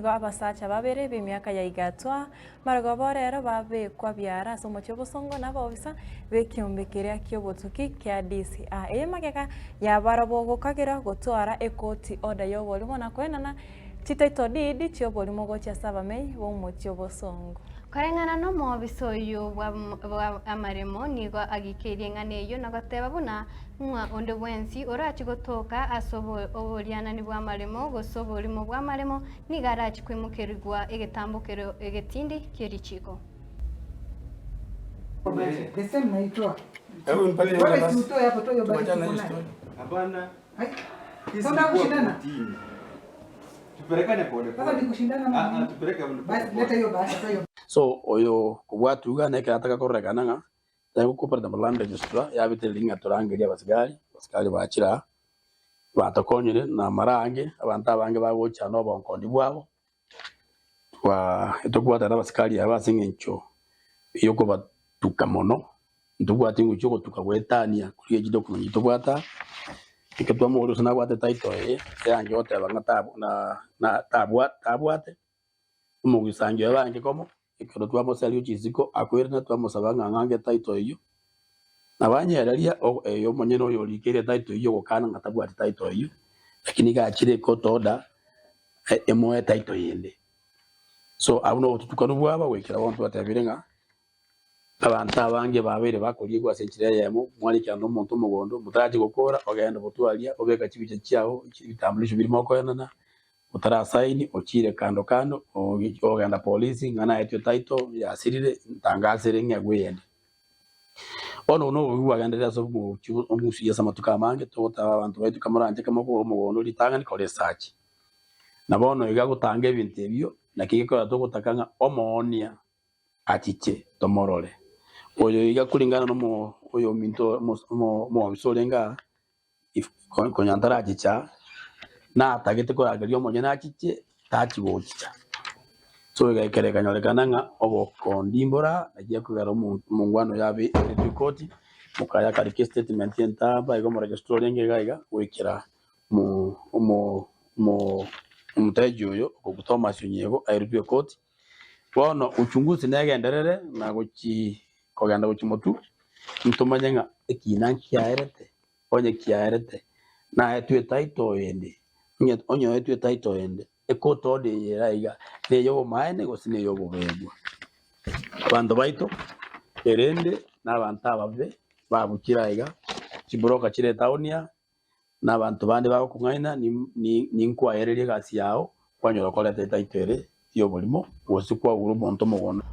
Nigo abasacha babere b'emiaka ya igatwa marogoba orero babekwa biara ase omochie obosongo na abaofisa b'ekiombe keria ki'obotuki kia DCI. Eye magega yabarabwo gokagerwa gotwara ekoti order y'oborimo na koenana chititle deed chi'oborimo gochia ase abamenyi b'omochie obosongo. Koreng'ana nomobisa oyio bwa amaremo nigo agikeirie eng'ana eyio na goteba buna ng'a onde bwensi orachie gotoka ase oborianani bw'amaremo gose oborimo bw'amaremo nigo arachie koimokerigwa egetambokero egetindi kie richiiko. So oyo kobwati iga nekero ataka kororekana ng'a tari gokoperate na land registrar yabetereria ng'a torangerie abasigari, abasigari bachire aa batokonyire na mara aange abanto abange bagocha na obonkondi bwabo twaa tokobwatana na abasikari aba ase eng'encho yokobatuka mono. Ntobwati ngochia ogotuka goetania korigia chidocument tobwate aa, ekero twamoboria gose nabwate title eye, eyange goteba ng'a tabu na na tabwa tabwate, omogisangi oye barenge komo, ekero twamoseria gochia isiko akoirana twamosaba ng'a ng'ange title eyio, nabo anyereria o eyo omonyene oyo orikeire title eyio ogokana ng'a tabwati title eyio, lakini iga achire ecourt order emoe title yende. So abwo na obotutukanu bwabo goikera bono twatebire ng'a. Abanto abange babeire bakoriegwa ase enchera eyemo, mwarikera nomonto omogondo, motarachi gokora, ogende botwaria, obeka chibicha chiao, ebitambulisho biria mokoenana, otarasaini, ochiire kando kando, ogenda polisi ng'a naetwe title yasirire, ntangasere ng'egwe eyende. Bono obo nobobe bwagenderire ase omochie omogusi ase amatuko amange, togoteba abanto baito kamoranche kamokogora omogondo ritang'ani kora esachi. Na bono iga gotanga ebinto ebio, naki gekogera togotaka ng'a omoonia achiche tomorore. Oyo iga kuringana nomo oyominto omobisa orenge aa, if konya ntarachicha aa, natagete korangeria omonyene achiche, tachi gochicha. So iga ekero ekanyorekana ng'a obokondi mbore aa, naki ekogera omonto omongwana oyo abe aretwe ekoti, mokaye akarika estatement entambe iga omoregistrar orenge iga iga, goikera omo omo omo omoteja oyo okorokwa Thomas Onyiego aeretwe ekoti. Bono uchunguzi negenderere na gochi kogenda gochia motwe, ntomanye ng'a ekina nkiaerete, onye kiaerete, naetwe etitle ende, onye onye oetwe etitle ende, ecourt order eye ere aiga, neye obomaene gose neye obobegwa. Abanto baito, erende na abanto ababe babuchire aiga, chibroker chire etown aa. na abanto bande bagokong'aina, ninkwaererie egasi yao, kwanyora koreta etaito ere y'oborimo, gose kwagura omonto omogondo.